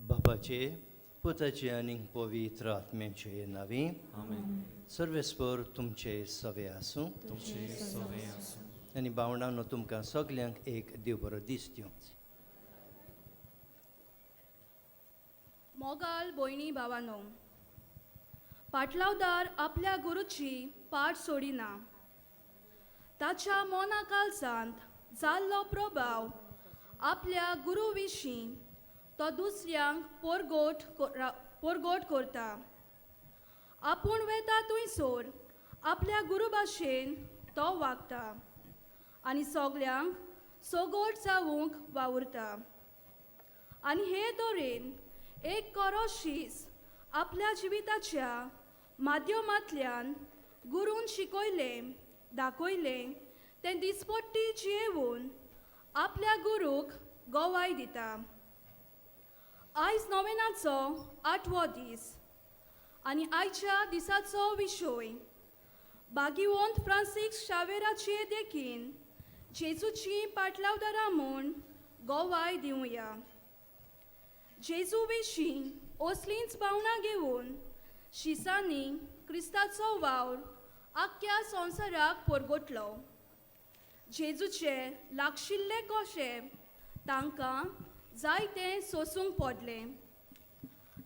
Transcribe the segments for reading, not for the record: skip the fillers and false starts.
बापाचे पुताचे आनी पवित्र आत्म्याचे नांवी आमेन. सर्वेस्पर तुमचे सवे आसूं. तुमचे सवे आसूं. आनी भावणांनो तुमकां सगल्यांक एक देव बरो दीस दिवं. मोगाल भयणी भावानो, पाटलावदार आपल्या गुरुची पाठ सोडिना. ताच्या मना काळजांत जाल्लो प्रभाव आपल्या गुरू विशीं तो दुसऱ्यांक पोरगोट करता. आपूण वेता थंयसर आपल्या गुरू भाशेन तो वागता आनी सगल्यांक सोगोट जावंक वावुरता. आनी हे तरेन एक खरो शीस आपल्या जिविताच्या माध्यमांतल्यान गुरून शिकयलें दाखयलें तें दिसपट्टी जियेवन आपल्या गुरूक गवाय दिता. आयज नोवेनाचो आठवो दीस आनी आयच्या दिसाचो विशय भाग्यवंत फ्रांसीस शावेराचे देखीन जेजूची पाटलावदारां म्हूण गवाय दिवया. जेजू विशीं असलींच भावनां घेवन शिसांनी क्रिस्ताचो वावर आख्ख्या संवसाराक परगटलो. जेजूचे लागशिल्ले कशे तांकां जायतें सोसूंक पडलें.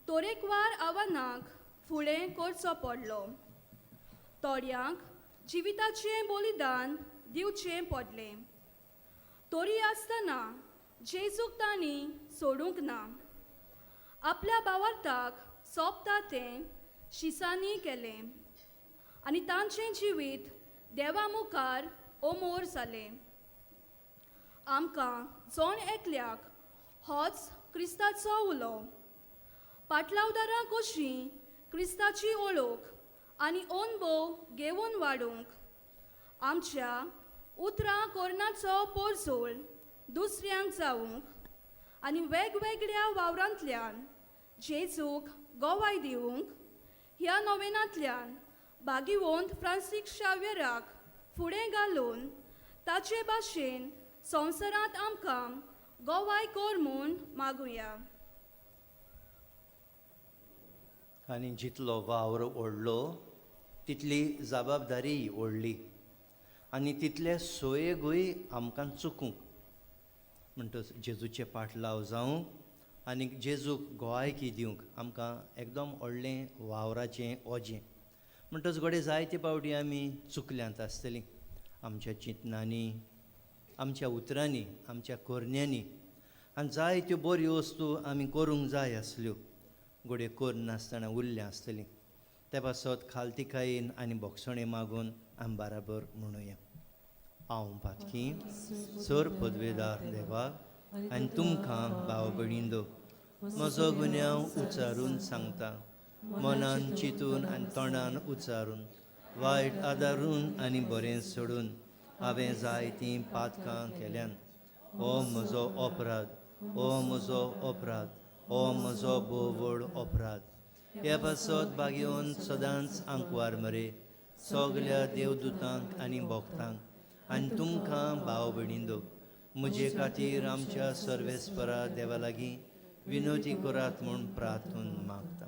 तरेकवार आव्हानांक फुडें करचो पडलो. थोड्यांक जिविताचें बलिदान दिवचें पडलें. तरी आसतना जेजूक तांणी सोडूंक ना. आपल्या भावार्थाक सोंपता तें शिसांनी केलें आनी तांचें जिवीत देवा मुखार अमोर जालें. आमकां जण एकल्याक होच क्रिस्ताचो उलो. पाटलावदारां कशीं क्रिस्ताची वळख आनी अणभव घेवन वाडूंक आमच्या उतरां करणाचो पोरजोळ दुसऱ्यांक जावंक आनी वेगवेगळ्या वावरांतल्यान जेजूक गवाय दिवंक ह्या नोवेनांतल्यान भाग्यवंत फ्रांसीस शाव्यराक फुडें घालून ताचे भाशेन संवसारांत आमकां गवाय कर म्हूण मागुया. आनी जितलो वावर ओडलो तितली जबाबदारीय ओडली आनी तितले सोयेगूय आमकां चुकूंक. म्हणटच जेजूचे पाटलाव जावंक आनी जेजूक गोवायकी दिवंक आमकां एकदम व्हडलें वावराचें ओजें. म्हणटच घडये जायते फावटी आमी चुकल्यांत आसतलीं आमच्या चिंतनांनी, आमच्या उतरांनी, आमच्या करण्यांनी. आनी जायत्यो बऱ्यो वस्तू आमी करूंक जाय आसल्यो घडये करनासतना उरल्या आसतलीं. ते पासत खालतिकायेन आनी बोगसणें मागून आमी बाराबर म्हणुया. हांव पातकी सर पदवेदार देवाक आनी तुमकां भाव भयणींनो म्हजो गुन्यांव उच्चारून सांगता. मनान चिंतून आनी तोंडान उच्चारून, वायट आदारून आनी बरें सोडून हांवें जायतीं पातकां केल्यान. हो म्हजो अपराध, हो म्हजो अपराध, हो म्हजो भोव व्हड अपराध. हे पासत भाग्यवंत सदांच आंकवार मरे सगल्या देवदूतांक आनी भक्तांक आनी तुमकां भाव भयणींनो म्हजे खातीर आमच्या सर्वेस्परा देवा लागीं विनोती करात म्हूण प्रार्थून मागता.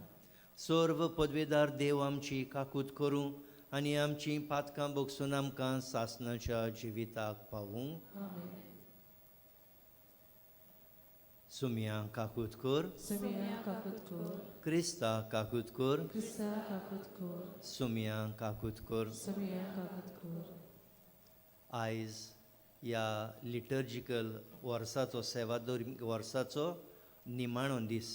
सर्व पदवेदार देव आमची काकूत करूं आनी आमची पातकां भोगसून आमकां सासणाच्या जिविताक पावूं. सुमया काकूत कर. सुमया काकूत कर. क्रिस्ता काकूत कर. क्रिस्ता काकूत कर. सुमया काकूत कर. सुमया काकूत कर. आयज ह्या लिटर्जिकल वर्साचो, सेवादोर वर्साचो निमाणो दीस.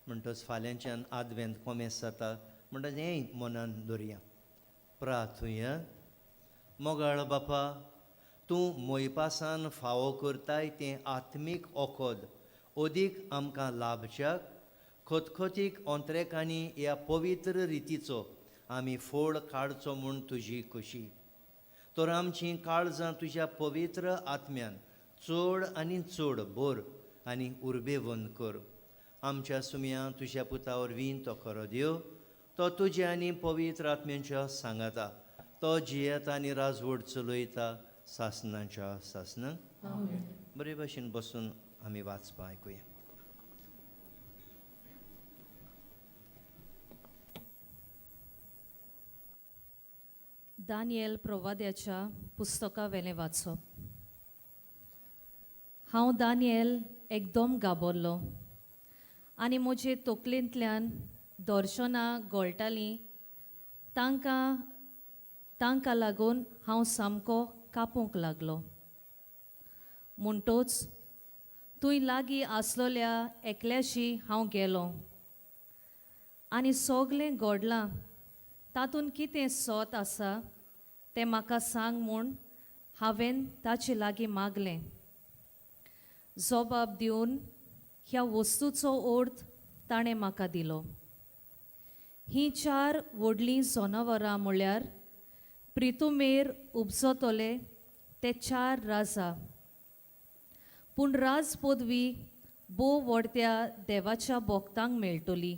म्हणटच फाल्यांच्यान आदवेंत कोमेस जाता, म्हणटच हेंय मनान दवरया. प्रार्थुया. मोगाळ बापा, तूं मोयपासान फावो करताय तें आत्मीक ओखद अदीक आमकां लाभच्याक खतखतीक ओंत्रेकांनी ह्या पवित्र रितीचो आमी फोड काडचो म्हूण तुजी खोशी. तर आमचीं काळजां तुज्या पवित्र आत्म्यान चड आनी चड भर आनी उर्बेवंत कर. आमच्या सुमया तुज्या पुता वरवीं तो खरो देव, तो तुज्या आनी पवित्र आत्म्यांच्या सांगाता तो जियेता आनी राजवट चलयता सासनाच्या सासनाक. आमेन. बरे भशेन बसून आमी वाचपाक आयकुया. दानियल प्रवाद्याच्या पुस्तका वेलें वाचप. हांव दानियल एकदम गाबरलो आनी म्हजे तकलेंतल्यान दर्शनां गळटालीं. तांकां तांकां लागून हांव सामको कापूंक लागलो. म्हणटोच थंय लागीं आसलोल्या एकल्याशी हांव गेलो आनी सगलें घडलां तातूंत कितें सत आसा तें म्हाका सांग म्हूण हांवें ताचे लागीं मागलें. जबाब दिवन ह्या वस्तूचो अर्थ ताणें म्हाका दिलो. हीं चार व्हडलीं जनावरां म्हळ्यार प्रितुमेर उपजतले ते चार राजा, पूण राज पदवी भोव व्हडत्या देवाच्या भक्तांक मेळटली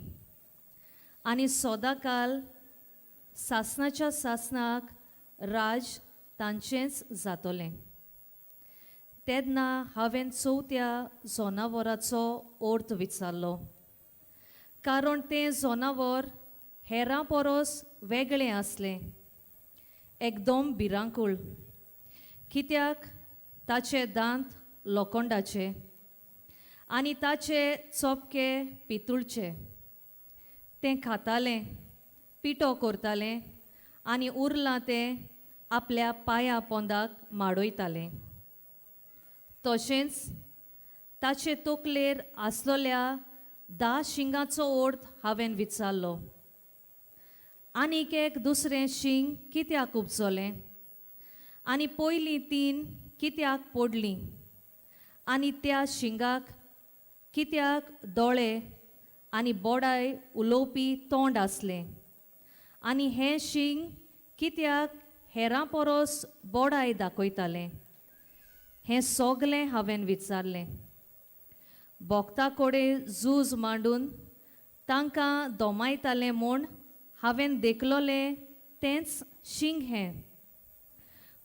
आनी सदांकाल सासनाच्या सासनाक राज तांचेंच जातलें. तेन्ना हांवें चवथ्या जनावराचो अर्थ विचारलो, कारण तें जनावर हेरां परस वेगळें आसलें, एकदम भिरांकूळ, कित्याक ताचे दांत लोखंडाचे आनी ताचे चोपके पितुळचे. तें खातालें, पिठो करतालें आनी उरलां तें आपल्या पांया पोंदाक माडयतालें. तशेंच ताचे तकलेर आसलोल्या 10 शिंगाचो अर्थ हांवें विचारलो. आनीक एक दुसरें शींग कित्याक उपजलें आनी पयलीं 3 कित्याक पडलीं आनी त्या शिंगाक कित्याक दोळे आनी बोडाय उलोवपी तोंड आसलें आनी हें शींग कित्याक हेरां परस बोडाय दाखयतालें, हें सगलें हांवें विचारलें. भक्ता कडेन झूज मांडून तांकां दोमायतालें म्हूण हांवें देखलोलें तेंच शींग हें.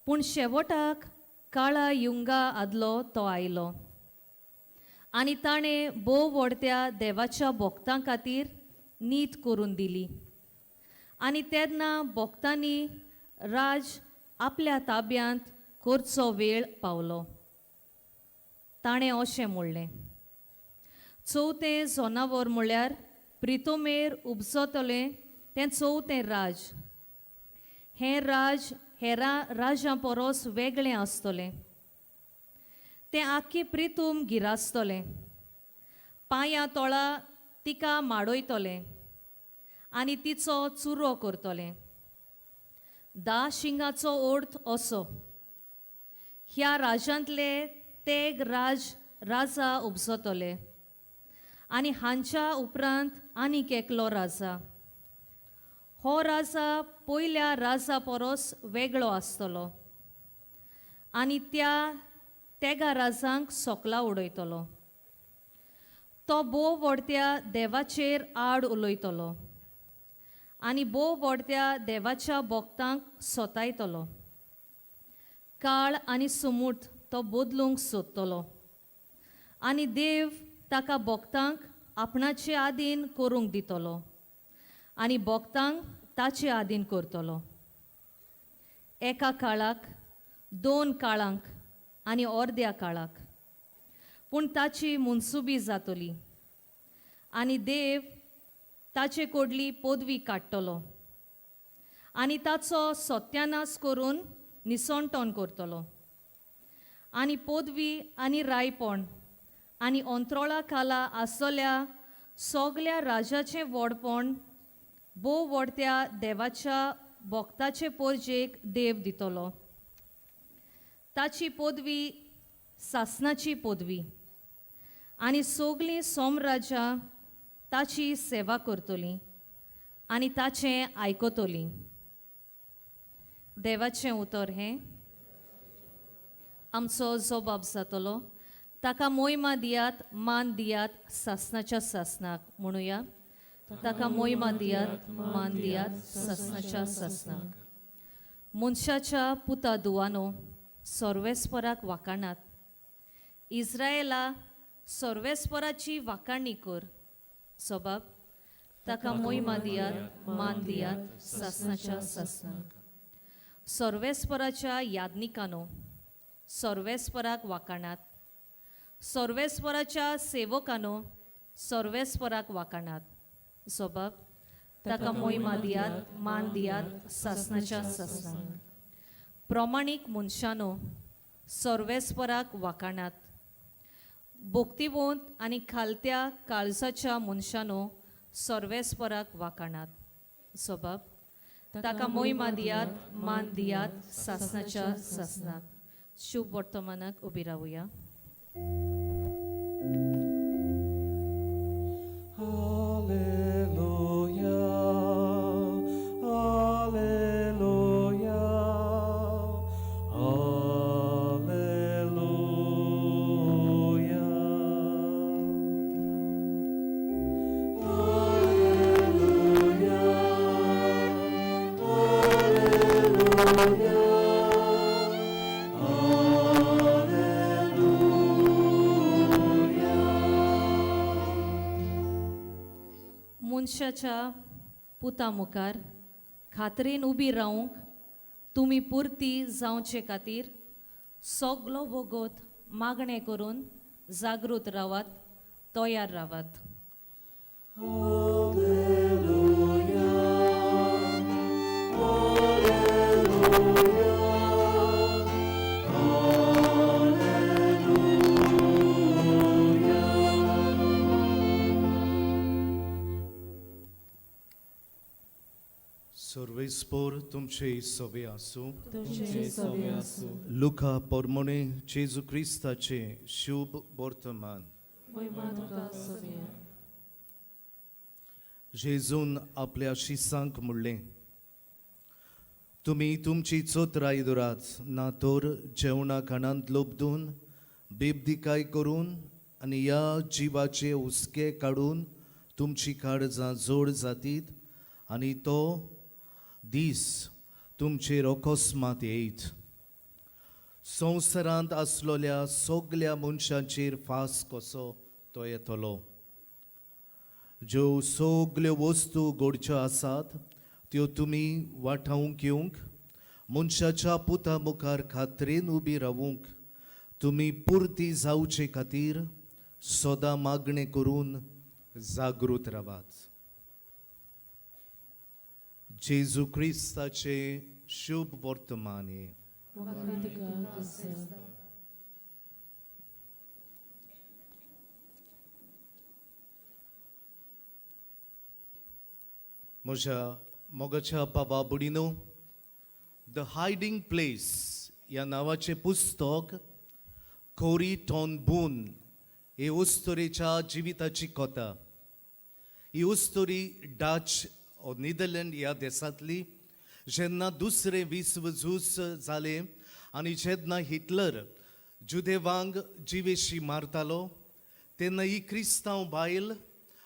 पूण शेवटाक काळा युंगा आदलो तो आयलो आनी ताणें भोव व्हडत्या देवाच्या भक्तां खातीर नीत करून दिली आनी तेन्ना भक्तांनी राज आपल्या ताब्यांत करचो वेळ पावलो. ताणें अशें म्हणलें, चवथें जनावर म्हळ्यार प्रितोमेर उपजतलें तें चवथें राज. हें राज हेरां राजां परस वेगळें आसतलें. तें आख्खी प्रितूम गिरासतलें, पांयां तोळा तिका माडयतलें आनी तिचो चुरो करतलें. 10 शिंगाचो अर्थ असो, ह्या राजांतले तेग राज राजा उपजतले आनी हांच्या उपरांत आनीक एकलो राजा. हो राजा पयल्या राजा परस वेगळो आसतलो आनी त्या तेगा राजांक सोकला उडयतलो. तो भोव व्हडत्या देवाचेर आड उलयतलो आनी भोव व्हडत्या देवाच्या भक्तांक सोतायतलो. काळ आनी सुमूट तो बदलूंक सोदतलो आनी देव ताका भक्तांक आपणाचे आदीन करूंक दितलो आनी भक्तांक ताचे आदीन करतलो. एका काळाक, 2 काळांक आनी अर्द्या काळाक, पूण ताची मनसुबी जातली आनी देव ताचे कडली पदवी काडटलो आनी ताचो सत्यानाश करून निसणटण करतलो आनी पदवी आनी रायपण आनी अंत्रोळा खाला आसलेल्या सगल्या राजाचें व्हडपण भोव व्हडत्या देवाच्या भक्ताचे पोरजेक देव दितलो. ताची पदवी सासनाची पदवी आनी सगलीं सोमराजां ताची सेवा करतलीं आनी ताचें आयकतलीं. देवाचें उतर हें आमचो जबाब जातलो. ताका मोहिमा दियात, मान दियात सासनाच्या सासनाक. म्हणुया, ताका मोहिमा दियात, मान दियात सासनाच्या सासनाक. मनशाच्या पुता दुवानो सर्वेस्पराक वाकाणात. इस्रायला सर्वेस्पराची वाकाणी कर. सबाब ताका मोहिमा दियात, मान दियात सासनाच्या सासनाक. सर्वेस्पराच्या यादनिकानो सर्वेस्पराक वाकाणात. सर्वेस्पराच्या सेवकानो सर्वेस्पराक वाकाणात. सबाब ताका मोहिमा दियात, मान दियात सासनाच्या सासनाक. प्रमाणीक मनशानो सर्वेस्पराक वाकाणात. भोक्तिवंत आनी खालत्या काळजाच्या मनशानो सर्वेस्पराक वाकाणात. सबाब ताका मोहिमा दियात, मान दियात सासनाच्या सासनाक. शुभ वर्तमानाक उबी रावया. Alleluia, Alleluia, Alleluia. Alleluia, Alleluia, Alleluia. मनशाच्या पुता मुखार खात्रेन उबी रावंक तुमी पुरती जावचे खातीर सगलो वगत मागणें करून जागृत रावात, तयार रावात. Alleluia, Alleluia, Alleluia. सर्वेस्पोर तुमचे सवे आसूं. तुमचे सवे आसूं. लुका पोरमोणे जेजू क्रिस्ताचे शुभ वर्तमान. मोहिमा तुका सव्या. जेजून आपल्या शिसांक म्हणलें, तुमी तुमची चोत्राय दवरात, ना तर जेवणा खाणांत लोबदून बेबदिकाय करून आनी ह्या जिवाचे हुस्के काडून तुमची काळजां जोड जातीत आनी तो दीस तुमचेर अकस्मात येयत. संवसारांत आसलेल्या सगल्या मनशांचेर फास कसो तो येतलो. ज्यो सगल्यो वस्तू घडच्यो आसात त्यो तुमी वाटावंक येवंक, मनशाच्या पुता मुखार खात्रेन उबी रावूंक तुमी पुरती जावचे खातीर सदां मागणें करून जागृत रावात. जेजू क्रिस्ताचे शुभ वर्तमान हें. वाखाण तुका क्रिस्ता. म्हज्या मोगाच्या बाबा बुडिनो, the hiding place ह्या नांवाचें पुस्तक कोरी टॉन बून हे अस्तुरेच्या जिविताची कथा. ही अस्तुरी डच नेदरलँड ह्या देशांतली. जेन्ना दुसरें विश्व झूज जालें आनी जेन्ना हिटलर जुदेवांक जिवेशी मारतालो तेन्ना ही क्रिस्तांव बायल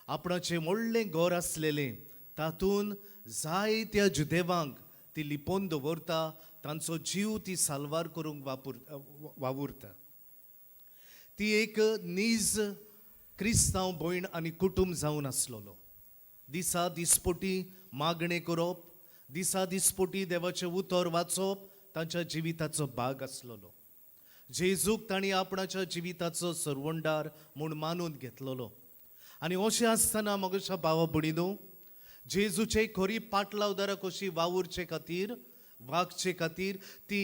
आपणाचें व्हडलें घर आसलेलें तातूंत जायत्या जुदेवांक ती लिपोवन दवरता, तांचो जीव ती साल्वार करूंक वावुरता. ती एक नीज क्रिस्तांव भयण आनी कुटूंब जावन आसलेलो. दिसा दिसपटी मागणें करप, दिसा दिसपटी देवाचें उतर वाचप तांच्या जिविताचो भाग आसलेलो. जेजूक तांणी आपणाच्या जिविताचो सरवंडार म्हूण मानून घेतलेलो. आनी अशें आसतना म्हज्या भावा भयणीनो, जेजूचे खरी पाटलावदारां कशी वावुरचे खातीर, वागचे खातीर ती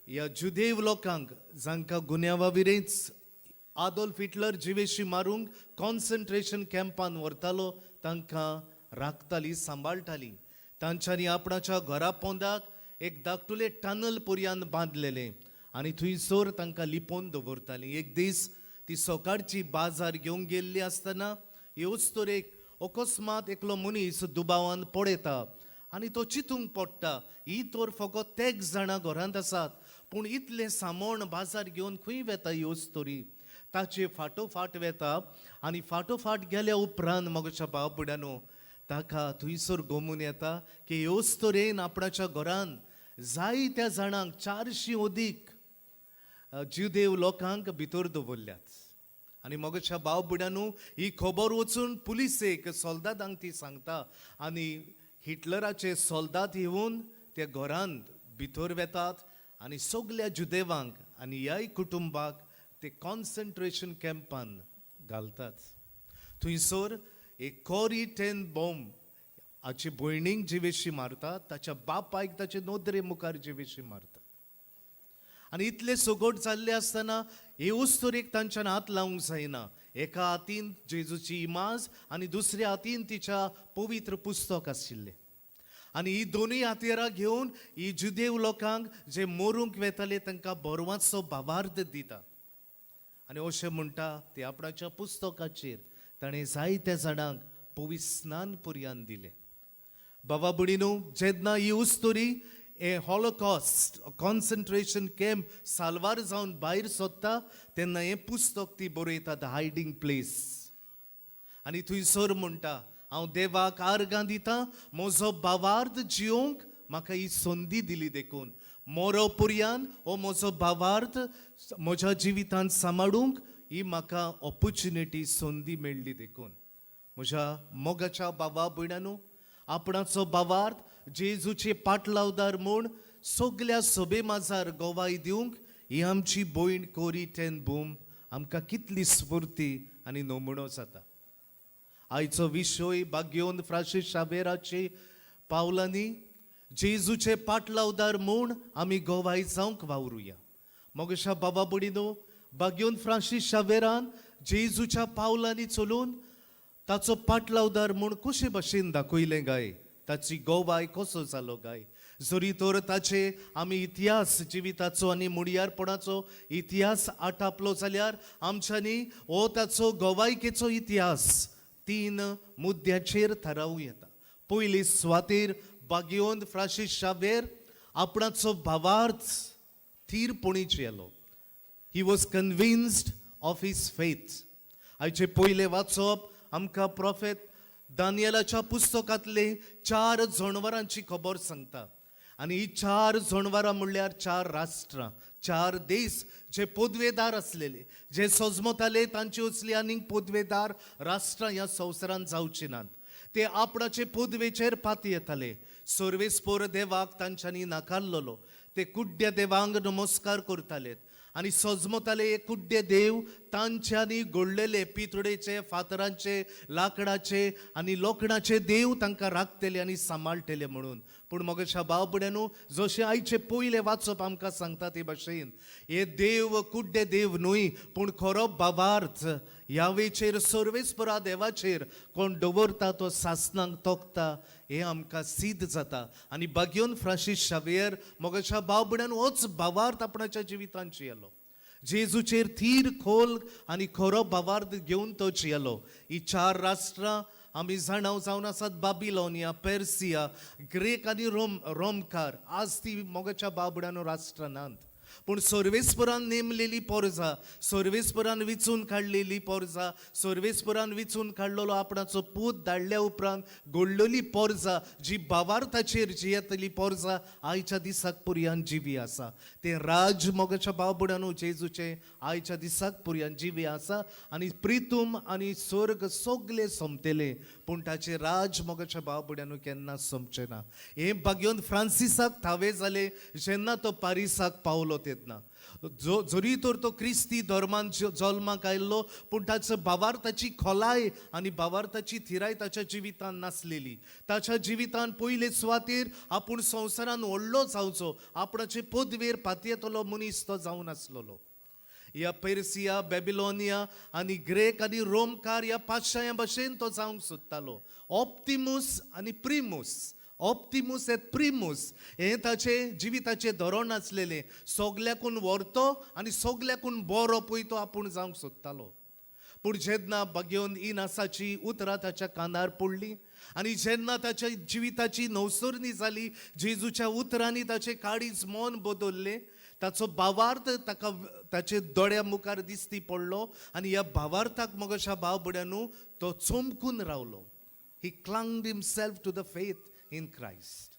ह्या जुदेव लोकांक जांकां गुन्यांवा विरेंच आदोल्फ हिटलर जिवेशी मारूंक कॉन्सन्ट्रेशन कॅम्पान व्हरतालो तांकां राखताली, सांबाळटाली. तांच्यांनी आपणाच्या घरा पोंदाक एक धाकटुले टनल पर्यान बांदलेलें आनी थंयसर तांकां लिपोवन दवरताली. एक दीस ती सकाळची बाजार घेवंक गेल्ली आसतना हे अस्तुरेक अकस्मात एकलो मनीस दुबावान पळयता आनी तो चिंतूंक पडटा, ही तर फकत तेग जाणां घरांत आसात, पूण इतलें सामण बाजार घेवन खंय वेता ही अस्तुरी? ताचे फाटोफाट वेता आनी फाटोफाट गेल्या उपरांत म्हज्या भाव भयणांनो ताका थंयसर गोमून येता की हे अस्तुरेन आपणाच्या घरान जायत्या जाणांक 400 अदीक जुदेव लोकांक भितर दवरल्यात. आनी म्हज्या भाव भयणांनो ही खबर वचून पुलिसेक सोल्दादांक ती सांगता आनी हिटलराचे सोल्दाद येवन त्या घरांत भितर वेतात आनी सगल्या जुदेवांक आनी ह्याय कुटुंबाक ते कॉन्सन्ट्रेशन कॅम्पान घालतात. थंयसर एक कोरी टेन बॉम्ब हाचे भयणीक जिवेशी मारतात, ताच्या बापायक ताचे नदरे मुखार जिवेशी मारतात. आनी इतले सगट जाल्ले आसतना हे अस्तुरेक तांच्यान हात लावंक जायना. एका हातीन जेजूची इमाज आनी दुसऱ्या हातीन तिच्या पवित्र पुस्तक आशिल्लें आनी ही दोनूय हातयारां घेवन ही जुदेव लोकांक जे मरूंक वेताले तांकां बरवाचो भावार्थ दिता आनी अशें म्हणटा ते आपणाच्या पुस्तकाचेर ताणें जायत्या जाणांक पवित्र स्नान पर्यान दिलें. बाबा भयणीनो, जेन्ना ही अस्तुरी हे हॉलोकॉस्ट कॉन्सन्ट्रेशन कॅम्प साल्वार जावन भायर सोदता तेन्ना हें पुस्तक ती बरयता, the hiding place. आनी थंयसर म्हणटा, हांव देवाक आर्गां दिता म्हजो भावार्थ जियोंक म्हाका ही संदी दिली देखून मोरो पुर्यान हो म्हजो भावार्थ म्हज्या जिवितांत सांबाळूंक ही म्हाका ऑपोर्चुनिटी संदी मेळ्ळी देखून. म्हज्या मोगाच्या बाबा भयणांनो, आपणाचो भावार्थ जेजूचे पाटलावदार म्हूण सगल्या सभे माजार गवाय दिवंक ही आमची भयण कोरी टेन बूम आमकां कितली स्फूर्ती आनी नमुनो जाता. आयचो विशय बागेवन फ्रांसीस शावेराचे पावलांनी जेजूचे पाटलावदार म्हूण आमी गवाय जावंक वावरुया. मोगेशा बाबा भयणीनो, बागेवन फ्रांसीस शावेरान जेजूच्या पावलांनी चलून ताचो पाटलावदार म्हूण कशे भशेन दाखयलें गाय, ताची गवाय कसो जालो गाय. जरी तर ताचे आमी इतिहास जिविताचो आनी मुडयारपणाचो इतिहास आटापलो जाल्यार आमच्यांनी हो ताचो गवायकेचो इतिहास 3 मुद्द्याचेर थारावूं येता. पयली सुवातेर बागेवन फ्रांसीस शावेर आपणाचो भावार्थ थीरपणी जियेलो. He was convinced of his faith. आयचे पयलें वाचप आमकां प्रोफेत दानियलाच्या पुस्तकांतले 4 जनावरांची खबर सांगता आनी ही 4 जनावरां म्हणल्यार 4 राष्ट्रां, 4 देश जे पदवेदार आसलेले, जे सजमताले तांचे असली आनीक पदवेदार राष्ट्रां ह्या संवसारांत जावची नात. ते आपणाचे पदवेचेर पाती येताले. सर्वेस्पोर देवाक तांच्यांनी नाकारलेलो. ते कुड्ड्या देवांक नमस्कार करताले आनी सजमताले हे कुड्डे देव तांच्यांनी घडलेले पितुळेचे, फातरांचे, लांकडाचे आनी लोखणाचे देव तांकां राखतले आनी सांबाळटले म्हणून. पूण म्हज्या भाव भयणांनो, जशें आयचे पयलें वाचप आमकां सांगता ते भाशेन हे देव कुड्डे देव न्हय, पूण खरो भावार्थ यावेचेर सर्वेस्परा देवाचेर कोण दवरता तो सासनांक तोखता हें आमकां सिद्ध जाता. आनी बागयोन फ्रांसीस शावियर म्हज्या भाव भयणांनो होच भावार्थ आपणाच्या जिवितांत जियेलो. जेजूचेर थीर खोल आनी खरो भावार्थ घेवन तो जियेलो. ही 4 राष्ट्रां आमी जाणाव जावन आसात, बाबिलोनिया, पेर्सिया, ग्रेक आनी रोमकार. आज ती मोगाच्या भाव भयणांनो राष्ट्रां नात, पूण सर्वेस्परान नेमलेली पोरजा, सर्वेस्परान विचून काडलेली पोरजा, सर्वेस्परान विचून काडलेलो आपणाचो पूत धाडल्या उपरांत घडलेली पोरजा जी भावार्थाचेर जियेतली पोरजा आयच्या दिसाक पुरयान जिवी आसा. तें राज मोगाच्या भाव भयणांनो जेजूचें आयच्या दिसाक पुरयान जिवी आसा आनी प्रितूम आनी स्वर्ग सगले सोंपतले, पूण ताचें राज मोगाच्या भाव भयणांनो केन्ना सोंपचें ना. हें भाग्योन फ्रांसिसाक थावें जालें जेन्ना तो पारिसाक पावलो तेन्ना. तेन्ना. जो जरी तर तो क्रिस्ती धर्मान जल्माक आयिल्लो, पूण ताचो भावार्थाची खोलाय आनी भावार्थाची थिराय ताच्या जिवितान नासलेली. ताच्या जिवितान पयले सुवातेर आपूण संवसारान व्हडलो जावचो, आपणाचे पदवेर पातयेतलो मनीस तो जावन आसलेलो. ह्या पेर्सिया, बेबिलोनिया आनी ग्रेक आनी रोमकार ह्या पातशायां भशेन तो जावंक सोदतालो. ऑप्तिमूस आनी प्रिमूस, ऑप्तिमूस एत प्रिमूस हें ताचें जिविताचें धोरण आसलेलें. सगल्याकून व्हरतो आनी सगल्याकून बरो पळय तो आपूण जावंक सोदतालो. पूण जेन्ना बागेवन इनासाची उतरां ताच्या कानार पडलीं आनी जेन्ना ताच्या जिविताची नवसरणी जाली, जेजूच्या उतरांनी ताचें काळीज मन बदल्लें, ताचो भावार्थ ताका ताचे दोळ्या मुखार दिसती पडलो आनी ह्या भावार्थाक मगोशा भाव भुड्यानू तो चमकून रावलो. He clung himself to the faith in Christ.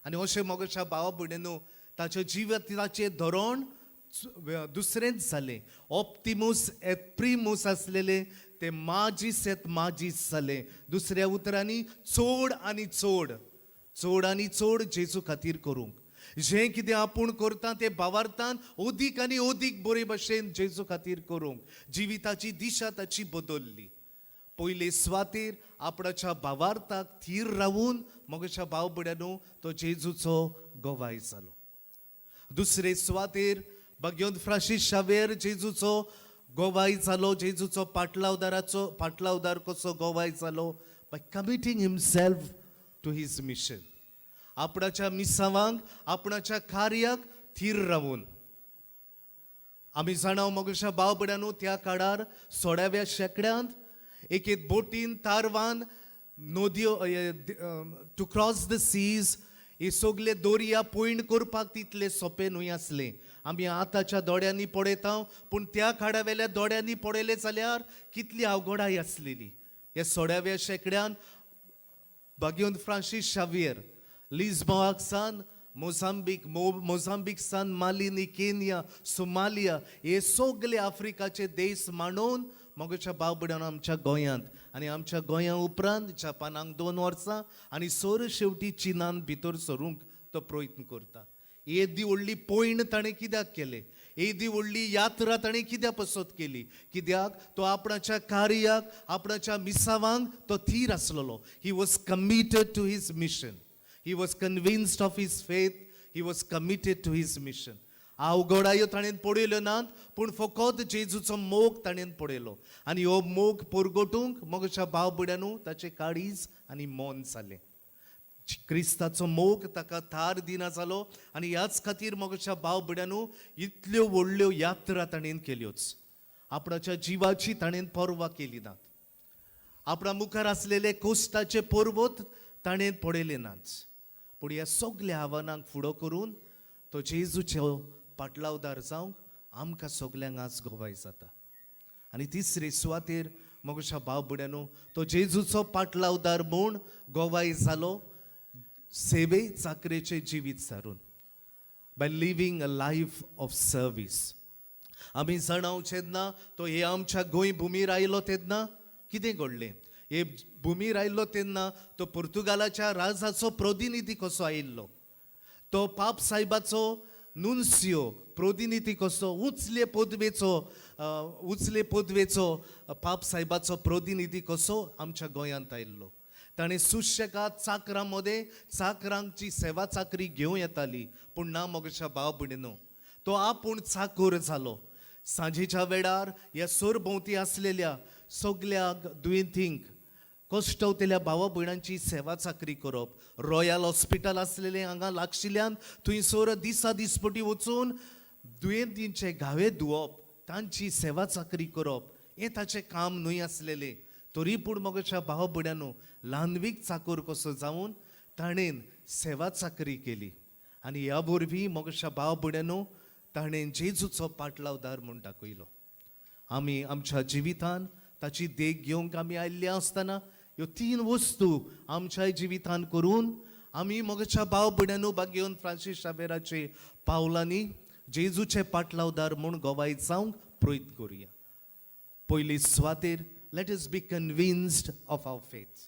आनी अशें मगोशा भावा भयणीनो ताच्या जिविताचें धोरण दुसरेंच जालें. ऑप्तिमूस एत प्रिमूस आसलेले ते माजीस एत माजीस जालें. दुसऱ्या उतरांनी चड आनी चड, चड आनी चड जेजू खातीर करूंक, जें कितें आपूण करता तें भावार्थान अदीक आनी अदीक बरे भशेन जेजू खातीर करूंक जिविताची दिशा ताची बदल्ली. पयले सुवातेर आपणाच्या भावार्थाक थीर रावून मगोशा भाव भयणांनो तो जेजूचो गवाय जालो. दुसरे सुवातेर भाग्योन फ्रांसीस शावेर जेजूचो गोवाय जालो, जेजूचो पाटलावदाराचो पाटलावदार कसो गोवाय जालो, by committing himself to his mission. आपणाच्या मिसावांक, आपणाच्या कार्याक थीर रावून. आमी जाणा मगोशा भाव भयणांनो त्या काळार 16व्या शेंकड्यांत एक एक बोटीन तारवान नदयो टू क्रॉस the seize, हे सगले दोरया पयण करपाक तितले सोंपें न्हय आसलें. आमी आतांच्या दोळ्यांनी पळयता, पूण त्या काळा वेल्या दोळ्यांनी पळयलें जाल्यार कितली अवघडाय आसलेली. ह्या 16व्या शेंकड्यान भाग्योन फ्रांसीस शावियर लिस्बोआक सान मोजांबीक, मोजांबीक सान मालिनी, केनिया, सोमालिया हे सगले आफ्रिकाचे देश मांडून मगोच्या भाव भयणांनो आमच्या गोंयांत आनी आमच्या गोंया उपरांत जपानाक 2 वर्सां आनी सर शेवटी चिनान भितर सरूंक तो प्रयत्न करता. येदी व्हडली पयण ताणें कित्याक केलें? येदी व्हडली यात्रा ताणें कित्याक पसत केली? कित्याक तो आपणाच्या कार्याक, आपणाच्या मिसावांक तो थीर आसलेलो. He was committed to his mission. He was convinced of his faith. He was committed to his mission. अवघडायो ताणें पळयल्यो नात, पूण फकत जेजूचो मोग ताणें पळयलो आनी हो मोग परगटूंक मोगच्या भाव भयणांनो ताचें काळीज आनी मन जालें. क्रिस्ताचो मोग ताका थार दिना जालो आनी ह्याच खातीर मोगच्या भाव भयणांनो इतल्यो व्हडल्यो यात्रा ताणें केल्योच. आपणाच्या जिवाची ताणें पर्वा केली नात. आपणा मुखार आसलेले कोश्टाचे पर्वत ताणें पळयले नात, पूण ह्या सगल्या आव्हानांक फुडो करून तो जेजूचो पाटलावदार जावंक आमकां सगल्यांक आज गोवाय जाता. आनी तिसरे सुवातेर मोगशा भाव भयणांनो तो जेजूचो पाटलावदार म्हूण गोवाय जालो सेवे चाकरेचें जिवीत सारून, by living a life of service. आमी जाणाव जेन्ना तो हे आमच्या गोंय भुमीर आयलो तेन्ना कितें घडलें. हे भुमीर आयलो तेन्ना तो पुर्तुगालाच्या राजाचो प्रतिनिधी कसो आयिल्लो, तो पाप साहेबाचो नुन्सियो प्रतिनिधी कसो, उचले पदवेचो पाप साहेबाचो प्रतिनिधी कसो आमच्या गोंयांत आयिल्लो. ताणें सुशेगाद चाकरां मदें चाकरांची सेवा चाकरी घेवं येताली, पूण ना मोगच्या भाव भयणीनो, तो आपूण चाकूर जालो. सांजेच्या वेळार ह्या सरभोंवती आसलेल्या सगल्या दुयेंतींक, कश्टवतेल्या भावा भयणांची सेवा चाकरी करप. रॉयल हॉस्पिटल आसलेलें हांगा लागशिल्ल्यान थंयसर दिसा दिसपटी वचून दुयेंतींचे घावे धुवप, तांची सेवा चाकरी करप हें ताचें काम न्हय आसलेलें. तरी पूण मोगच्या भाव भयणांनो ल्हानवीक चाकोर कसो जावन ताणें सेवा चाकरी केली आनी ह्या वरवीं मोगच्या भाव भयणांनो ताणें जेजूचो पाटलावदार म्हूण दाखयलो. आमी आमच्या जिवितान ताची देख घेवंक आमी आयिल्ले आसतना ह्यो तीन वस्तू आमच्या जिवितान करून आमी मोगच्या भाव भयणांनो बागेवन फ्रांसीस शावेराचे पावलांनी जेजूचे पाटलावदार म्हूण गोवाय जावंक प्रयत्न करुया. पयली सुवातेर, let us be convinced of our faith.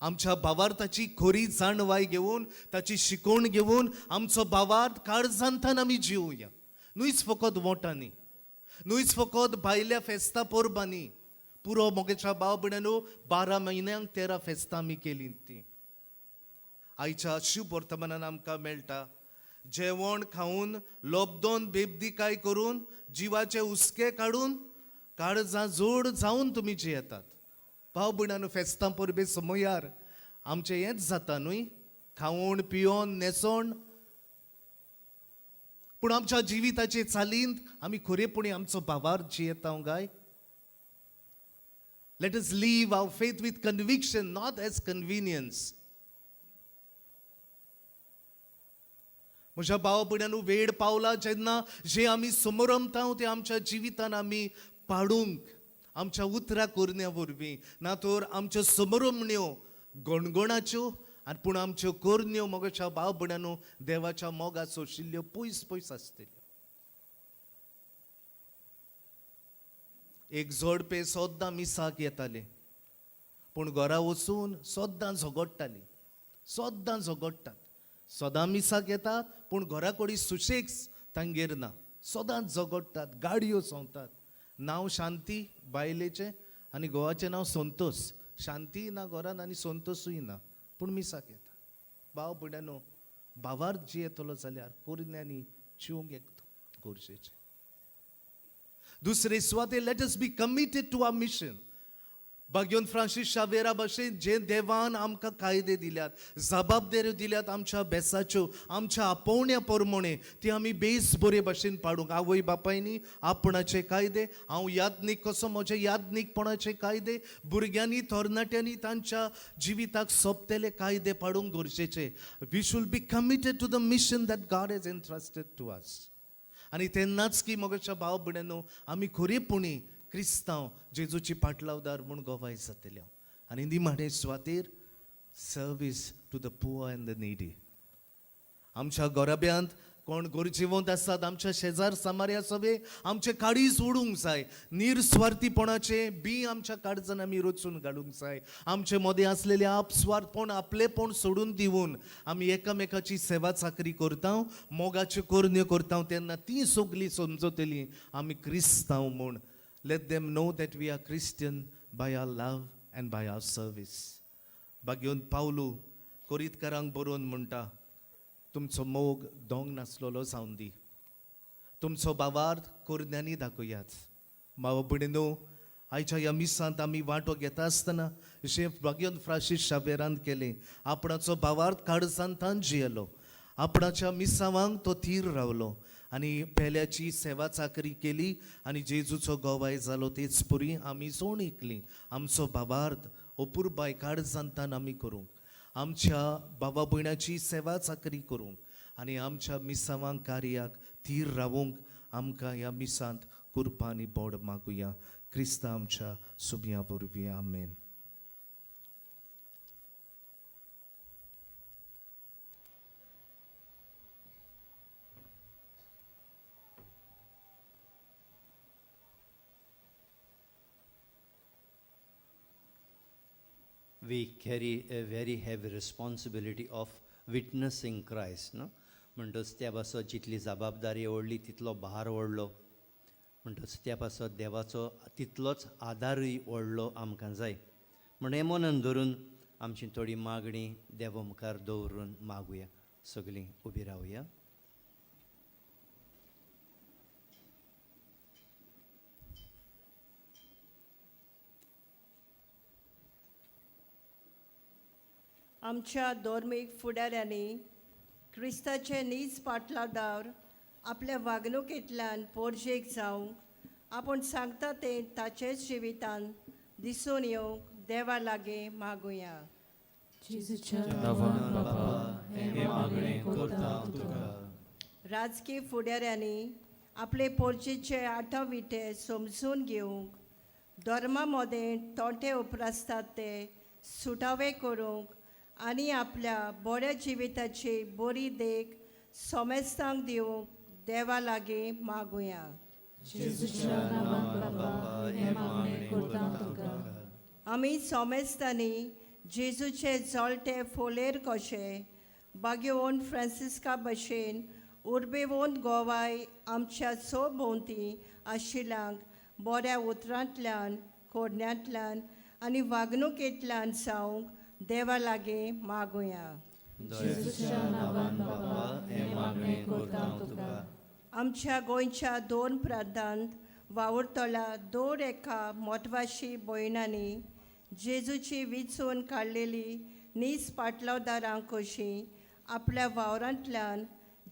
आमच्या भावार्थाची खोरी जाणवाय घेवन, ताची शिकवण घेवन आमचो भावार्थ काळजांतान आमी जिवया, न्हूच फकत वोटांनी, न्हूच फकत भायल्या फेस्तां परबांनी. पुरो मोगेच्या भाव भयणांनो, 12 म्हयन्यांक 13 फेस्तां आमी केलीं तीं. आयच्या शुभ वर्तमानान आमकां मेळटा, जेवण खावन लोबदोन बेबदिकाय करून जिवाचे हुस्के काडून काळजां जोड जावन तुमी जियेतात. भाव भयणांनो, फेस्तां परबे समयार आमचें हेंच जाता न्हय, खावण पियोन न्हेसोण. पूण आमच्या जिविताचे चालींत आमी खरेपणी आमचो भावार्थ जियेता काय? Let us live our faith with conviction, not as convenience. म्हज्या भाव भयणांनो, वेळ पावला जेन्ना जे आमी समरमता ते आमच्या जिवितान आमी पाडूंक आमच्या उतरां करण्या वरवीं, ना तर आमच्यो समरमण्यो गणगणाच्यो आनी पूण आमच्यो करण्यो मोगाच्या भाव भयणांनो देवाच्या मोगा सोशिल्ल्यो पयस पयस आसतल्यो. एक जोडपें सद्दां मिसाक येतालें, पूण घरा वचून सद्दां झगडटालीं, सद्दां झगडटात. सदां मिसाक येतात पूण घरा कडेन सुशेग तांगेर ना, सदांच झगडटात, गाडयो सोंवतात. नांव शांती बायलेचें आनी घोवाचें नांव संतोष. शांती ना घरान आनी संतोषूय ना, पूण मिसाक येता. भाव भयणांनो, भावार्थ जियेतलो जाल्यार कोरन्यांनी जिवंक एक गरजेचें. दुसरे सुवाते, let us be committed to our mission. भाग्योन फ्रांसीस शावेरा भशेन जे देवान आमकां कायदे दिल्यात, जबाबदाऱ्यो दिल्यात आमच्या बेसाच्यो, आमच्या आपोवण्या प्रमाणे ती आमी बेस बरे भशेन पाडूंक. आवय बापायनी आपणाचे कायदे, हांव यादनीक कसो म्हजे यादनीकपणाचे कायदे, भुरग्यांनी तरणाट्यांनी तांच्या जिविताक सोंपतले कायदे पाडूंक गरजेचे. We should be committed to the mission that God has entrusted to us. आनी तेन्नाच की मोगाच्या भाव भयणांनो आमी खरेपणी क्रिस्तांव जेजूची पाटलावदार म्हूण गवाय जातले. आनी निमाणे सुवातेर, service to the poor and the needy. आमच्या घराब्यांत कोण गरजेवंत आसात, आमच्या शेजार सामार्या सगळे आमचे काळीज ओडूंक जाय. निरस्वार्थीपणाचें बी आमच्या काळजान आमी रचून घालूंक जाय. आमचे मदें आसलेलें आपस्वार्थपण, आपलेपण सोडून दिवन आमी एकामेकाची सेवा चाकरी करता, मोगाच्यो करण्यो करता, तेन्ना ती सगळीं समजतलीं आमी क्रिस्तांव म्हूण. Let them know that we are Christian by our love and by our service. भाग्योन Pavlu कोरीतकारांक बरोवन म्हणटा, तुमचो मोग दोंग नासलेलो जावन दी, तुमचो भावार्थ करण्यांनी दाखयात. भाव भयणीनो, आयच्या ह्या मिसांत आमी वांटो घेता आसतना जशें भाग्योन फ्रांसीस शावेरान केलें, आपणाचो भावार्थ काळजांतान जियेलो, आपणाच्या मिसावांक तो थीर रावलो आनी पेल्याची सेवा चाकरी केली आनी जेजूचो गवाय जालो. तेच पुरी आमी जोण ऐकली, आमचो भावार्थ अपुरबाय काळजांतान आमी करूंक, आमच्या बाबा भयणाची सेवा चाकरी करूंक आनी आमच्या मिसावांक कार्याक थीर रावूंक आमकां ह्या मिसांत कुरपा आनी बोड मागुया. क्रिस्ता आमच्या सुबया वरवीं, आमेन. We carry a very heavy responsibility of witnessing Christ, न्हू. म्हणटच त्या पासत जितली जबाबदारी ओडली तितलो भार ओडलो, म्हणटच त्या पासत देवाचो तितलोच आदारूय ओडलो आमकां जाय. म्हण हें मनान धरून आमची थोडी मागणी देवा मुखार दवरून मागुया. सगळीं उबी रावया. आमच्या धर्मीक फुडाऱ्यांनी क्रिस्ताचे नीज पाटलादार आपल्या वागणुकेंतल्यान पोरजेक जावंक, आपूण सांगता तें ताचेच जिवितान दिसून येवंक देवा लागीं मागुया. जेजूच्या नांवान बापा, हें मागणें करता तुका. राजकीय फुडाऱ्यांनी आपले पोरजेचे आठविटे समजून घेवंक, धर्मा मदें तोंटे उप्रासतात ते सुटावे करूंक आनी आपल्या बऱ्या जिविताची बरी देख सोमेस्तांक दिवंक देवा लागीं मागुया. जेजूच्या नांवान बापा, हें मागणें करता तुका. आमी सोमेस्तांनी जेजूचे जळटे फोलेर कशे बागेवन फ्रांसिस्का भशेन उर्बेवंत गोवाय आमच्या सभोंवती आशिल्ल्यांक बऱ्या उतरांतल्यान कोरण्यांतल्यान आनी वागणुकेंतल्यान जावंक देवा लागीं मागुया. जेजूच्या नांवान बापा हें मागणें करता तुका. आमच्या गोंयच्या दोन प्रांतांत वावुरतल्या दर एका म्हत्वाशी भयणांनी जेजूची विचून काडलेली नीज पाटलावदारां कशीं आपल्या वावरांतल्यान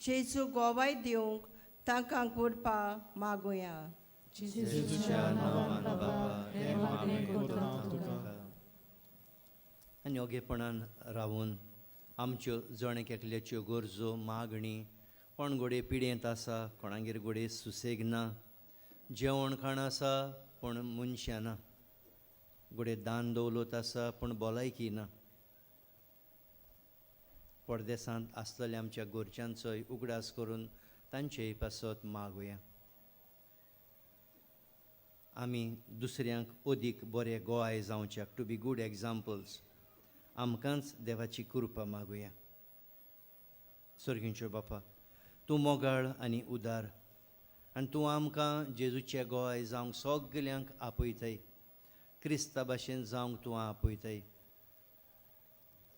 जेजू गोवाय दिवंक तांकां कृपा मागुया. जेजूच्या नांवान बापा हें मागणें करता तुका. आनी योगेपणान रावून आमच्यो जण एकल्याच्यो गरजो मागणी, कोण घोडये पिडेंत आसा, कोणागेर घोडये सुसेग ना, जेवण खाण आसा पूण मनशां ना, घोडये दान दवलत आसा पूण भलायकी ना, परदेसांत आसलेल्या आमच्या गोरच्यांचोय उगडास करून तांचेय पासत मागुया. आमी दुसऱ्यांक अदीक बरे गोवाय जावच्याक, टू बी गूड एग्जाम्पल्स, आमकांच देवाची कृपा मागुया. सर्गींच्यो बापा, तूं मोगाळ आनी उदार आनी तूं आमकां जेजूचे गोवाय जावंक सगल्यांक आपयताय, क्रिस्ता भाशेन जावंक तूं आपयताय.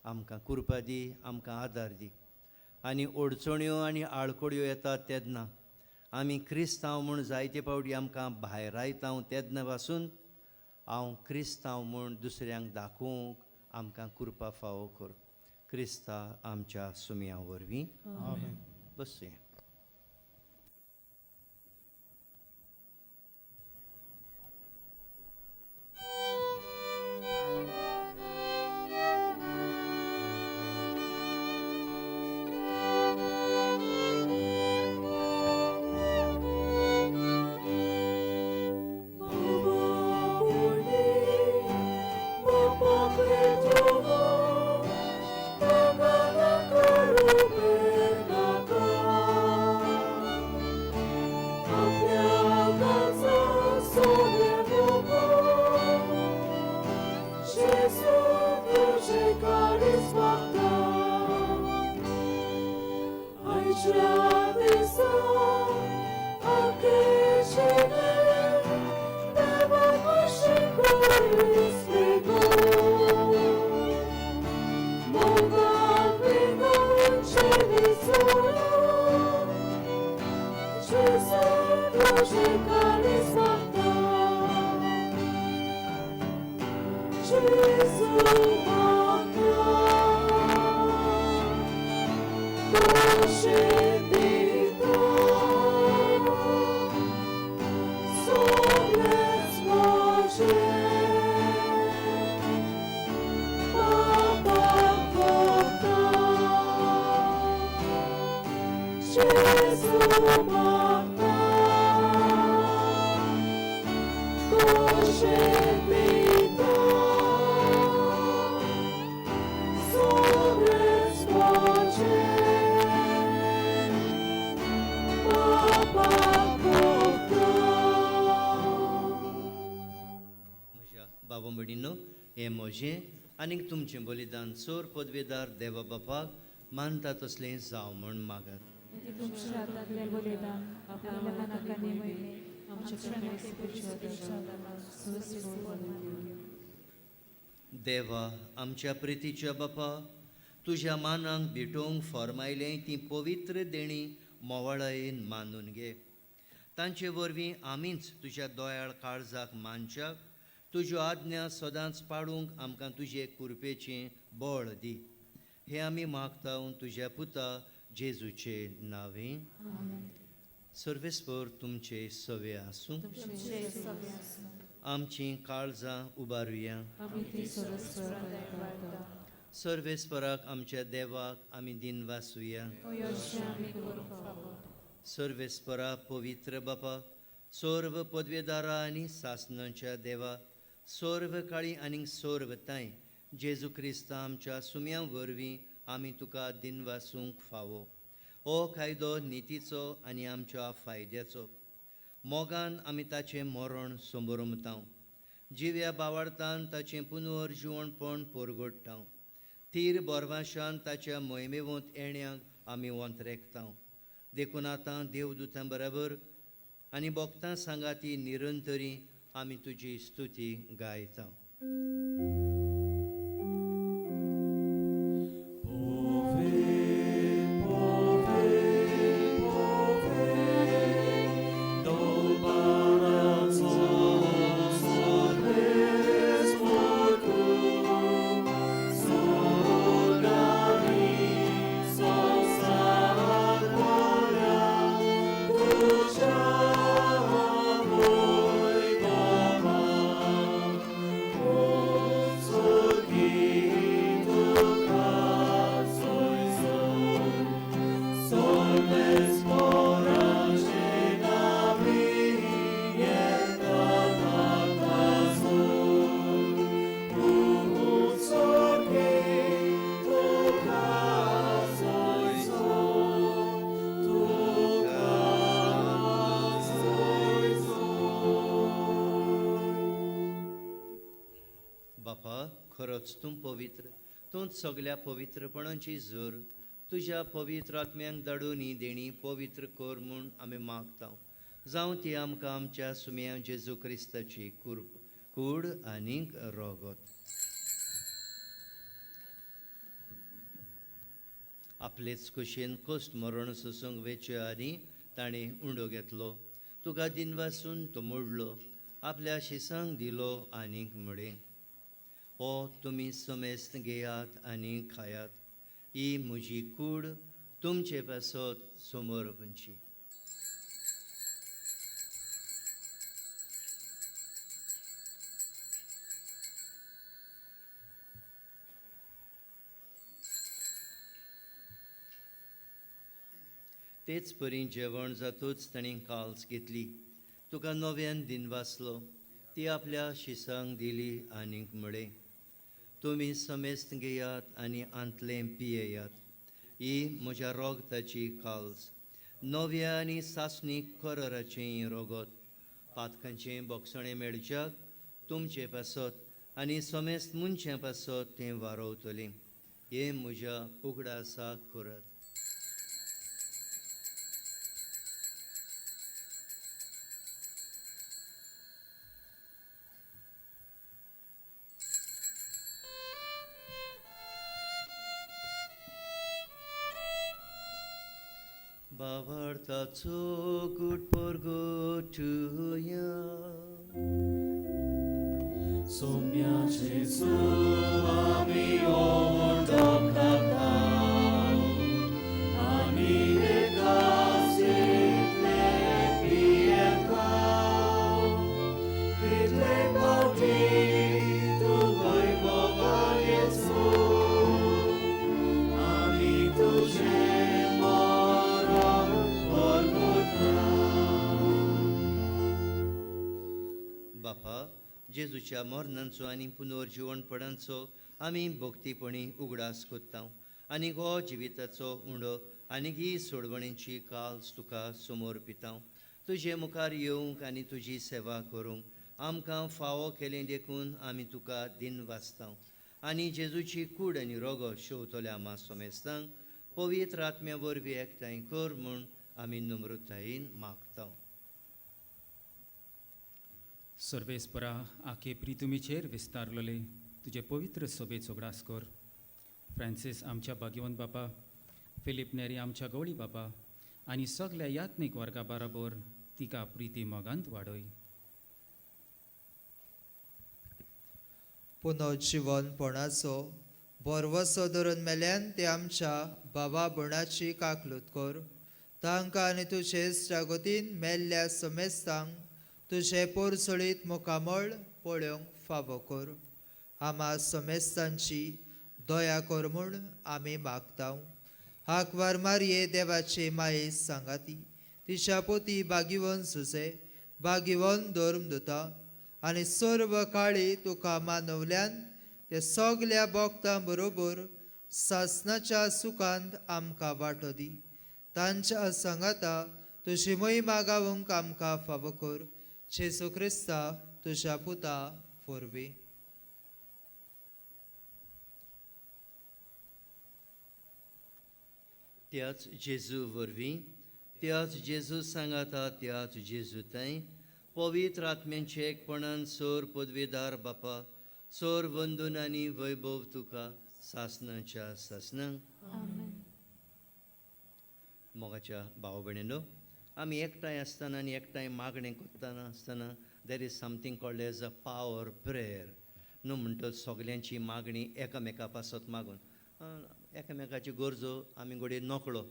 आमकां कृपा दी, आमकां आदार दी आनी अडचण्यो आनी आळकोड्यो येतात तेन्ना आमी क्रिस्तांव म्हूण जायते फावटी आमकां भायरायता तेन्ना पासून हांव क्रिस्तांव म्हूण दुसऱ्यांक दाखोवंक आमकां कृपा फावो कर. क्रिस्ता आमच्या सुमया वरवीं. बसया. म्हज्या बाबा भयणीनो, हें म्हजें आनीक तुमचें बलिदान चोर पदवेदार देवा बापाक मानता तसलें जावं म्हूण मागात. तुमच्या हातांतलें बलिदान आपल्या मनाक आनी वयलें आमच्या देवा आमच्या प्रितीच्या बापा, तुज्या मानांक भेटोवंक फॉर्मायलें ती पवित्र देणी मोवाळायेन मानून घे. तांचे वरवीं आमीच तुज्या दोयाळ काळजाक मानच्याक तुज्यो आज्ञा सदांच पाडूंक आमकां तुजे कुरपेचें बळ दी. हें आमी मागता तुज्या पुता जेजूचे नांवे. सर्वेस्पर तुमचे सवे आसूं. आमचीं काळजां उबारुया. सर्वेस्पराक आमच्या देवाक आमी दिनवासुया. सर्वेस्परा पवित्र बापा, सर्व पदवेदारा आनी सासनाच्या देवा, सर्व काळी आनी सर्व तांय जेजू क्रिस्ता आमच्या सुम्या वरवीं आमी तुका दिनवासूंक फावो. हो कायदो नितीचो आनी आमच्या फायद्याचो. मोगान आमी ताचें मरण संबरमतांव जिव्या बावार्थान ताचें पुनर्जिवणपण परगडटा. थीर बोरवाशान ताच्या मोहिमेवंत येण्याक आमी वंतरेकता. देखून आतां देवदूतां बराबर आनी भक्तां सांगाती निरंतरी आमी तुजी स्तुती गायता. बापा, खरोच तूं पवित्र, तूंच सगल्या पवित्रपणाची जोर. तुज्या पवित्र आत्म्यांक धाडून ही देणी पवित्र कर म्हूण आमी मागता. जावं ती आमकां आमच्या सुम्या जेजू क्रिस्ताची कूड आनीक रोगत. आपलेच कुशीन कोश्ट मरण सोसूंक वेचे आनी ताणें उंडो घेतलो. तुका दिनवासून तो मोडलो, आपल्या शिसांक दिलो आनीक म्हळें, हो तुमी समेस्त घेयात आनी खायात, ही म्हजी कूड तुमचे पासत समर्पणची. तेच परी जेवण जातूच ताणें काल्स घेतली, तुका नव्यान दिनवासलो, ती आपल्या शिसांक दिली आनीक म्हळें, तुमी समेस्त घेयात आनी आंतलें पियेयात, ही म्हज्या रोगताची काल्स, नव्या आनी सासणीक कराराचें रोगत, पातकांचें बोगसणें मेळच्याक तुमचे पासत आनी समेस्त मनशां पासत तें वारोवतलें. हें म्हज्या उगडासाक करात. बाबार्थाचो गुड परगटुया. सोम्या जेजू आमी ओंडो खाता, आमी एकाच इतले पियेता, तितले फावटी तूं वैभवान येसो, आमी तुजें मरण परगटा. बापा, जेजूच्या मरणांचो आनी पुनर्जिवणपणाचो आमी भक्तीपणी उगडास कोत्ता आनी हो जिविताचो उंडो आनी ही सोडवणेची काल्स तुका समर्पिता. तुजे मुखार येवंक आनी तुजी सेवा करूंक आमकां फावो केलें देखून आमी तुका दिन वाचता आनी जेजूची कूड आनी रोगो शेवतल्या आमा सोमेस्तांक पवित्र आत्म्या वरवीं एकठांय कर म्हूण आमी नम्रतायेन मागता. सर्वेस्परा, आखे प्रितुमीचेर विस्तारलोले तुजे पवित्र सभेचो उगडास कर. फ्रांसीस आमच्या भाग्यवंत बापा, फिलीप नेरी आमच्या गवळी बापा आनी सगल्या यात्नीक वर्गा बराबर तिका प्रिती मोगांत वाडय. पुनर्जिवनपणाचो भरवसो धरून मेल्यान ते आमच्या बाबा भणाची काकलूत कर. तांकां आनी तुजे इश्टागतीन मेल्ल्या समेस्तांक तुजें पोरसोळीत मुखामळ पळोवंक फावो कर. आमा समेस्तांची दया कर म्हूण आमी मागता. हाकवार मारये देवाचे माये सांगाती तिच्या पोती बागिवन सुसे बागिवन धर्म दिता आनी सर्व काळी तुका मानवल्यान ते सगल्या भक्तां बरोबर सासनाच्या सुखांत आमकां वांटो दी. तांच्या सांगाता तुजी महिमा गावंक आमकां फावो कर. जेजू क्रिस्ता तुज्या पुता वरवीं. त्याच जेजू वरवीं, त्याच जेजू सांगाता, त्याच जेजू थंय पवित्र आत्म्यांचे एकपणान सोर पदवेदार बापा, सोर वंदून आनी वैभव तुका सासनाच्या सासनां. मोगाच्या भाव भयणीनो, आमी एकठांय आसतना आनी एकठांय मागणें करतना आसतना there is something called as a power prayer न्हू. म्हणटच सगल्यांची मागणी एकामेका पासत मागून एकामेकाच्यो गरजो आमी घडये नकळो,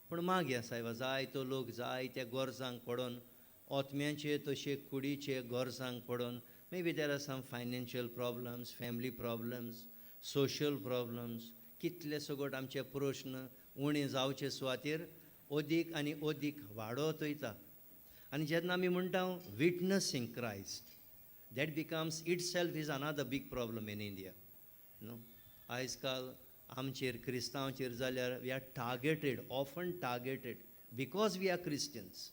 पूण मागया सायबा. जायतो लोक जायत्या गरजांक पडोन, आत्म्यांचे तशे कुडीचे गरजांक पडोन, maybe there are some financial problems, family problems, social problems, कितले सगट आमचे प्रश्न उणे जावचे सुवातेर अदीक आनी अदीक वाडत वयता. आनी जेन्ना आमी म्हणटा witnessing Christ, that becomes itself is another big problem in India न्हू. आयज काल आमचेर क्रिस्तांवचेर जाल्यार we are targeted, often targeted because we are Christians.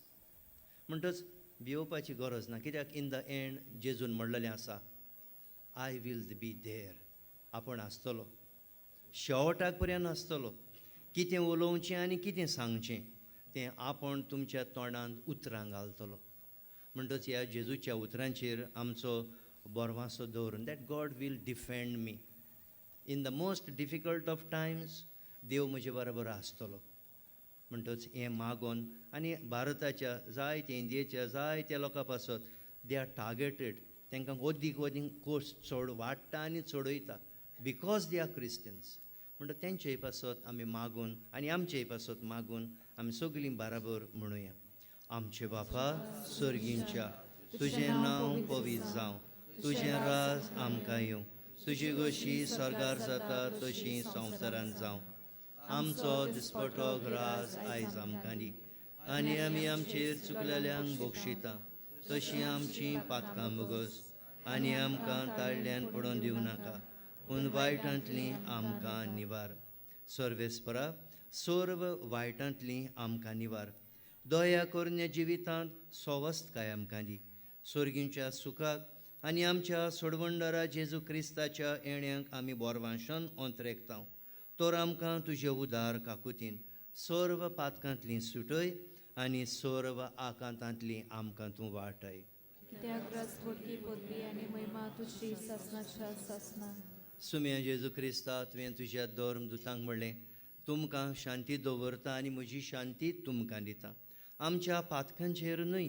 म्हणटच भियोवपाची गरज ना, कित्याक इन the end जेजून म्हणलेलें आसा, I will be there. आपूण आसतलो, शेवटाक पर्यंत आसतलो. कितें उलोवचें आनी कितें सांगचें तें आपूण तुमच्या तोंडांत उतरां घालतलो. म्हणटच ह्या जेजूच्या उतरांचेर आमचो बरवासो दवरून that God will defend me in the most difficult of times, देव म्हजे बरोबर आसतलो. म्हणटच हें मागोन आनी भारताच्या जायत्या, इंडियेच्या जायत्या लोकां पासत they are targeted. तांकां अदीक अदीक कोर्स चड वाडटा आनी चडयता because they are Christians. म्हणटा तेंचेय पासत आमी मागून आनी आमचेय पासत मागून आमी सगळीं बाराबर म्हणुया. आमचे बापा सर्गींच्या, तुजें नांव पवित्र जावं, तुजें राज आमकां येवं, तुजी गोशी स्वर्गार जाता तशी संवसारांत जावं. आमचो दिसपटो ग्रास आयज आमकां दी आनी आमी आमचेर चुकलेल्यांक बक्षिता तशी आमची पातकां मुगस आनी आमकां ताळल्यान पडोवन दिवं नाका, पूण वायटांतली आमकां निवार. सर्वेस्परा, सर्व वायटांतली आमकां निवार. दया करून ह्या जिवितांत सवस्तकाय आमकां दी. सर्गींच्या सुखाक आनी आमच्या सोडवणदारा जेजू क्रिस्ताच्या येण्याक आमी बोरवांशन अंतरेकता. तर आमकां तुजे उदार काकुतीन सर्व पातकांतली सुटय आनी सर्व आकांतांतली आमकां तूं वाटय. कित्याक राज, थोडकी, पदवी आनी महिमा तुजी सासनाच्या सासना. सुम्या जेजू क्रिस्ता, तुवें तुज्या धर्म दुतांक म्हणलें, तुमकां शांती दवरता आनी म्हजी शांती तुमकां दिता. आमच्या पातकांचेर न्हय,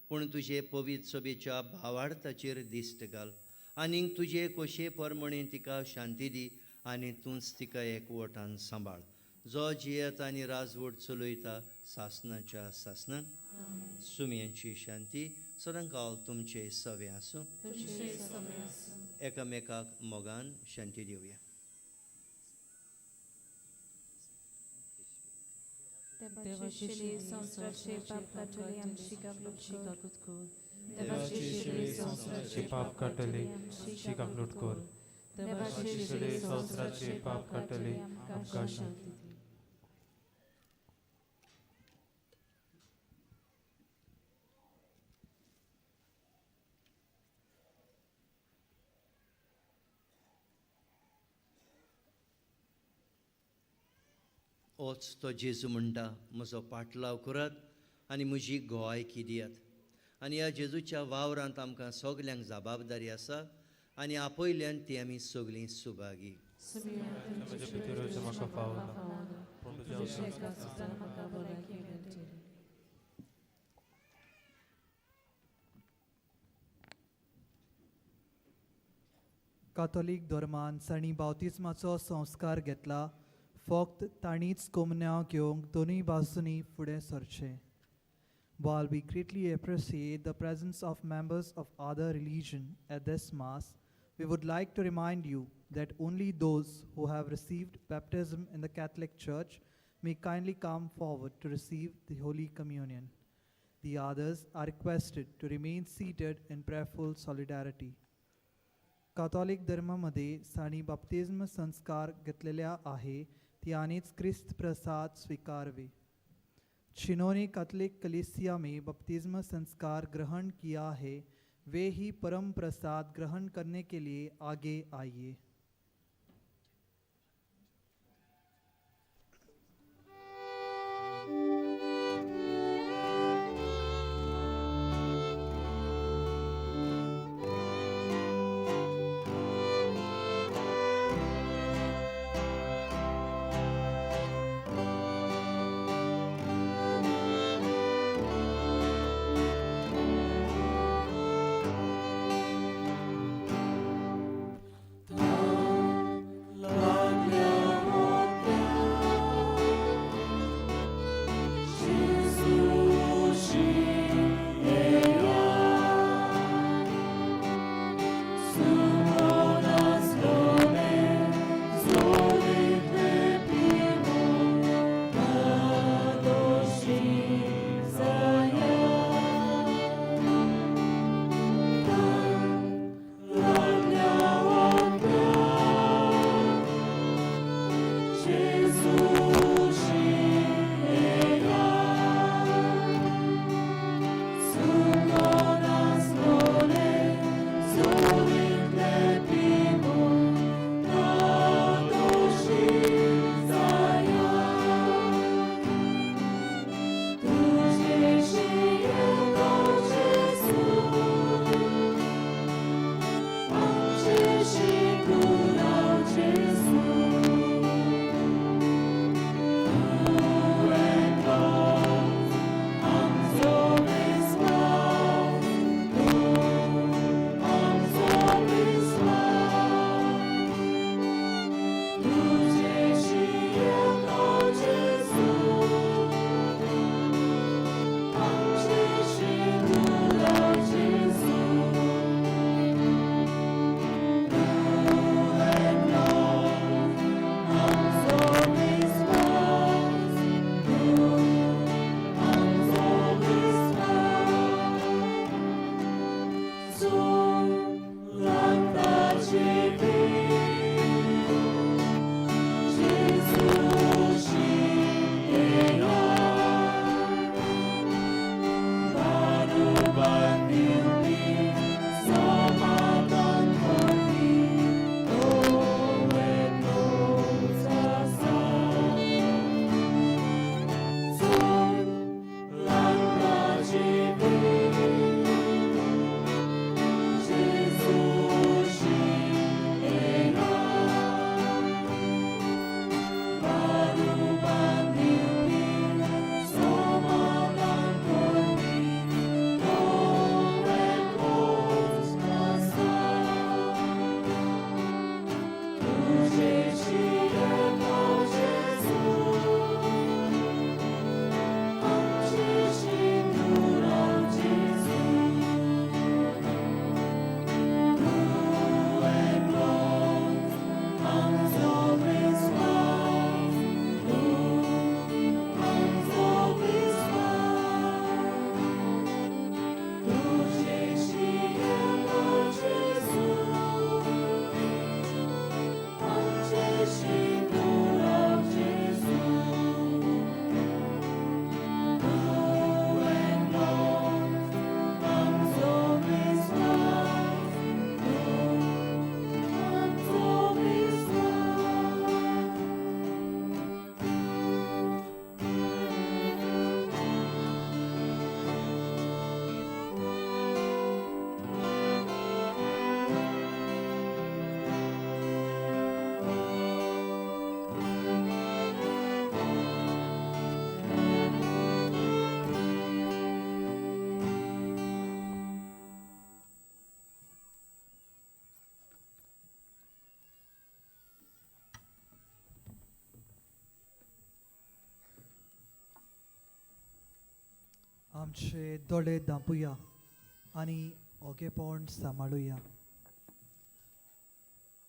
पूण तुजे पवित्र सभेच्या भावार्थाचेर दिश्ट घाल आनीक तुजे कोशे परमणे तिका शांती दी आनी तूंच तिका एकवटान सांबाळ, जो जियेता आनी राजवट चलयता सासनाच्या सासनान. सुम्यांची शांती सदांकाल तुमचे सवे आसूं. एकामेकाक मोगान शांती दिवया. देवाचे शिले संवसाराचे पाप काडटले, आमची काकलूट कर. देवाचे शिले संवसाराचे पाप काडटले, आमची काकलूट कर. देवाचे शिले संवसाराचे पाप काडटले, आमकां शांती दी. ओच तो जेजू म्हणटा, म्हजो पाटलाव करात आनी म्हजी गोवायकी दियात. आनी ह्या जेजूच्या वावरांत आमकां सगल्यांक जबाबदारी आसा आनी आपयल्यान ती आमी सगळीं सुभागी. म्हज्या भितर म्हाका फावना, पूण तुज्या तुज्या एका सुतान म्हाका भलायकी मेळटली. कातोलीक धर्मान जांणी बावतिज्माचो संस्कार घेतला फक्त तांणीच कोमन्यांव घेवंक दोनूय बाजूंनी फुडें सरचें. While we greatly appreciate the presence of members of other religion at this Mass, we would like to remind you that only those who have received baptism in the Catholic Church may kindly come forward to receive the Holy Communion. The others are requested to remain seated in prayerful solidarity. Catholic धर्मामध्ये जांणी बाप्तिज्म संस्कार घेतलेल्या आहे त्यांनीच क्रिस्त प्रसाद स्वीकारवे. जिन्होंने Catholic कलीसिया में बपतिस्मा संस्कार ग्रहण किया है, वे ही परम प्रसाद ग्रहण करने के लिए आगे आइए। आमचे दोळे धांपुया आनी ओगेपण सांबाळुया.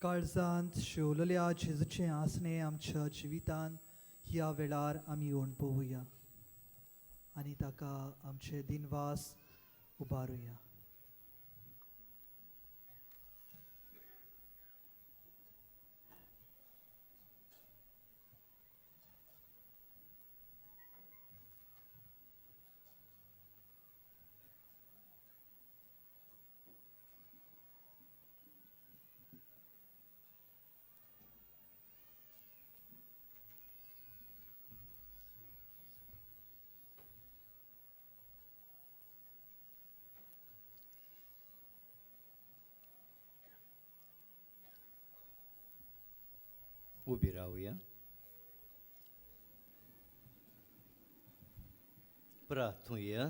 काळजांत शिवलेल्या जेजूचें आसणें आमच्या जिवितांत ह्या वेळार आमी ओणपोवया आनी ताका आमचे दिनवास उबारुया. उबी रावया. प्रार्थुया.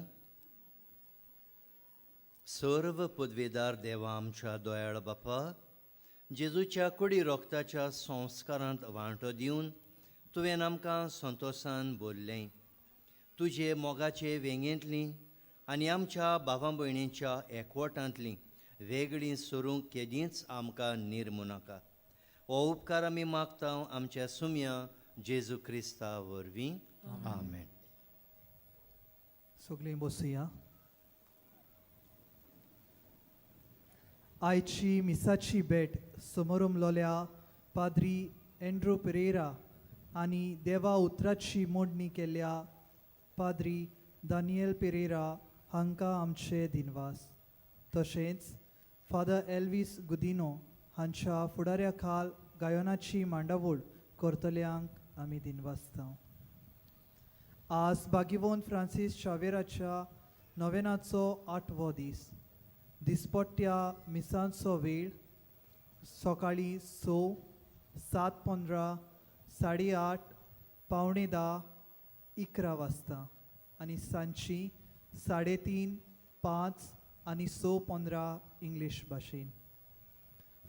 सर्व पदवेदार देवा आमच्या दयाळ बापा, जेजूच्या कुडी रोगताच्या संस्कारांत वांटो दिवन तुवें आमकां संतोसान बोल्लें. तुजे मोगाचे वेंगेंतली आनी आमच्या भावा भयणींच्या एकवटांतली वेगळी सरूंक केदींच आमकां निर्मू नाका. हो उपकार आमी मागता आमच्या सुम्या जेजू क्रिस्ता वरवीं. आमेन. सगळीं बसुया. आयची मिसाची भेट समोरमलोल्या पाद्री एंड्रू पेरेरा आनी देवा उतराची मोडणी केल्ल्या पाद्री दानियल पेरेरा हांकां आमचे दिनवास. तशेंच फादर एल्वीस गुदिनो हांच्या फुडाऱ्या खाल गायनाची मांडावळ करतल्यांक आमी दिनवासता. आज बागिवोन फ्रांसीस शावेराच्या नोवेनाचो आठवो दीस. दिसपट्ट्या मिसांचो वेळ सकाळीं 6, 7:15, 8:30, 9:45, 11 वाजता आनी सांजची 3:30, 5 आनी 6:15 इंग्लीश भाशेन.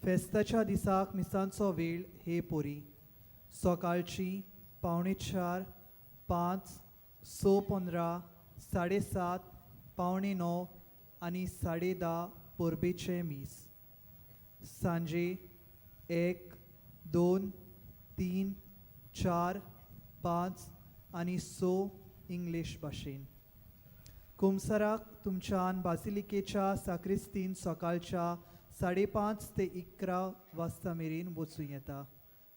फेस्ताच्या दिसाक मिसांचो वेळ हे पोरी सकाळची 3:45, 5, 6:15, 7:30, 8:45 आनी 10:30 परबेचें मीस. सांजे 1, 2, 3, 4, 5 आनी 6 इंग्लीश भाशेन. कुमसराक तुमच्यान बासिलिकेच्या साक्रिस्तीन सकाळच्या 5:30 ते 11 वाजता मेरेन वचूं येता.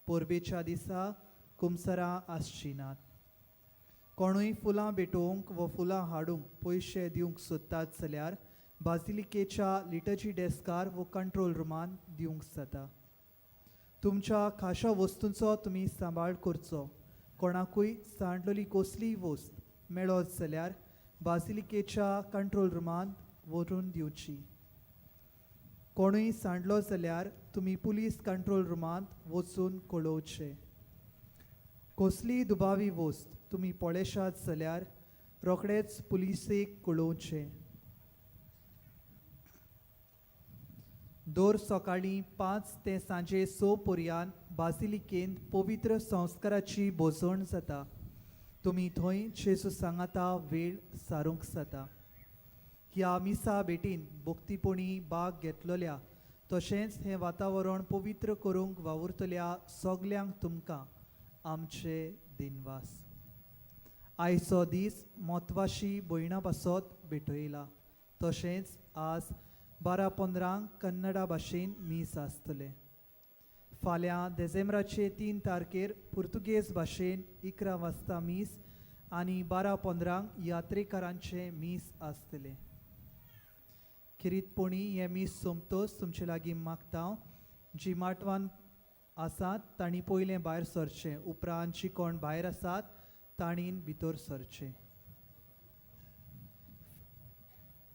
परबेच्या दिसा कुमसरां आसचीं नात. कोणूय फुलां भेटोवंक वा फुलां हाडूंक पयशे दिवंक सोदतात जाल्यार बासिलिकेच्या लिटर्जी डेस्कार वो कंट्रोल रुमान दिवंक जाता. तुमच्या खाशा वस्तूंचो तुमी सांबाळ करचो. कोणाकूय सांडलेली कसलीय वस्त मेळत जाल्यार बासिलिकेच्या कंट्रोल रुमांत व्हरून दिवची. कोणूय सांडलो जाल्यार तुमी पुलीस कंट्रोल रुमांत वचून कळोवचें. कसलीय दुबावी वस्त तुमी पळयशात जाल्यार रोखडेच पुलिसेक कळोवचें. दर सकाळीं 5 ते सांजे 6 पर्यंत बासिलिकेंत पवित्र संस्काराची भोजवण जाता. तुमी थंय जेजू सांगाता वेळ सारूंक जाता. ह्या मिसा भेटीन भक्तीपणी भाग घेतलेल्या तशेंच हें वातावरण पवित्र करूंक वावुरतल्या सगल्यांक तुमकां आमचे दिनवास. आयचो दीस म्हत्वाशी भयणा पासत भेटयला. तशेंच आज 12:15 कन्नडा भाशेन मीस आसतलें. फाल्यां देझेंब्राचे 3 तारखेर पुर्तुगेज भाशेन 11 वाजता मीस आनी 12:15 यात्रेकारांचें मीस आसतलें. खेरीतपणी हें मीस सोंपतच तुमचे लागीं मागता जी माटवान आसात तांणी पयलें भायर सरचें, उपरांत जी कोण भायर आसात तांणी भितर सरचें.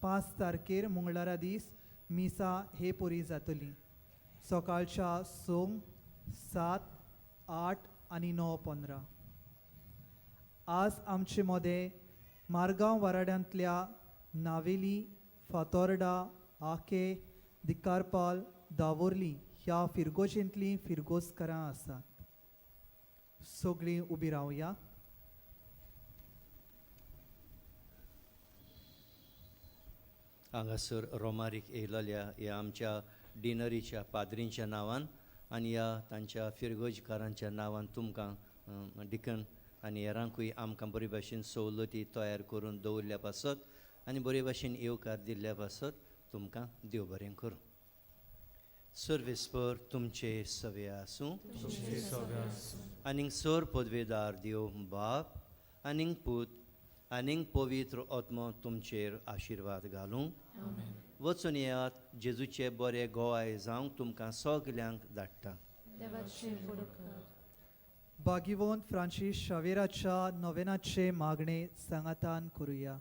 5 तारखेर मंगळारा दीस मिसा हे परी जातली. सकाळच्या 6, 7, 8 आनी 9:15. आज आमचे मदें मारगांव वाराड्यांतल्या नावेली, फातोर्डा, आके, दिकारपाल, दावोर्ली ह्या फिरगोजेंतलीं फिरगोजकारां आसात. सगळीं उबी रावया. हांगासर रोमारीक येयलेल्या ह्या आमच्या डिनरीच्या पाद्रींच्या नांवान आनी ह्या तांच्या फिरगोजकारांच्या नांवान तुमकां डिकन आनी हेरांकूय आमकां बरे भाशेन सवलती तयार करून दवरल्या पासत आनी बरे भाशेन येवकार दिल्ल्या पासत तुमकां देव बरें करूं. सर्वेस्पर तुमचे सवे आसूं. आनीक सर पदवेदार देव बाप आनीक पूत आनीक पवित्र आत्मो तुमचेर आशिर्वाद घालूं. वचून येयात. जेजूचे बरे गोवाय जावंक तुमकां सगल्यांक धाडटा. बागिवोन फ्रांसीस शावेराच्या नोवेनाचे मागणे सांगातान करुया.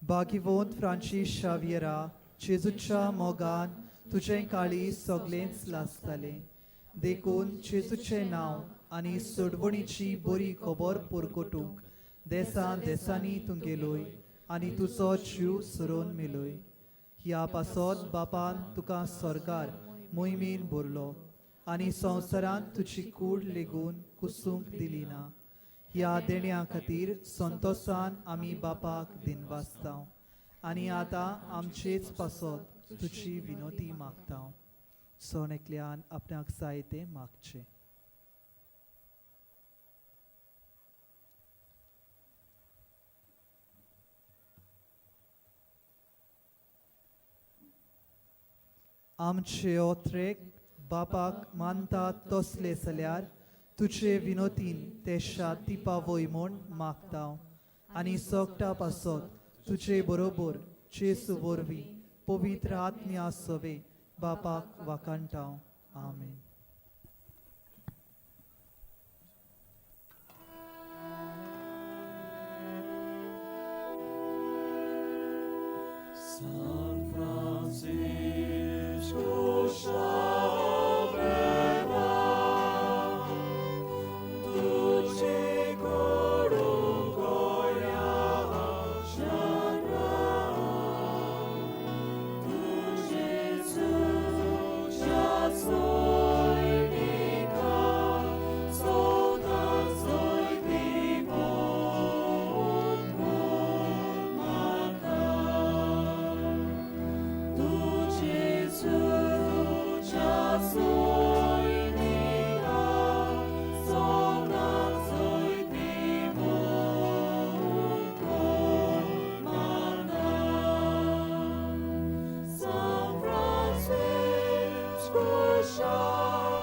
बागिवोन फ्रांसीस शावियरा, जेजूच्या मोगान तुजें काळीज सगळेंच लासतालें. देखून जेजूचें नांव आनी सोडवणीची बरी खबर परगटूंक देसां देसांनी तूं गेलोय आनी तुजो जीव सरोवन मेलोय. ह्या पासत बापान तुका स्वर्गार मोहिमेन भरलो आनी संवसारांत तुजी कूड लेगून कुसूंक दिली ना. ह्या देण्या खातीर संतोसान आमी बापाक दिनवासता आनी आतां आमचेच पासत तुजी विनोती मागता. सण एकल्यान आपणाक जाय तें मागचें. आमचे ओत्रेक बापाक मानता तसले जाल्यार तुजे विनोतीन ते शांती पावय म्हूण मागता आनी सगटा पासत तुजे बरोबर जेजू वरवीं पवित्र आत्म्या सवे बापाक वाखाणटा. आमेन. San Francisco Xavera, duce corungoia Xavera, duce sucia soinica, soltan soiti San Francisco Xavera.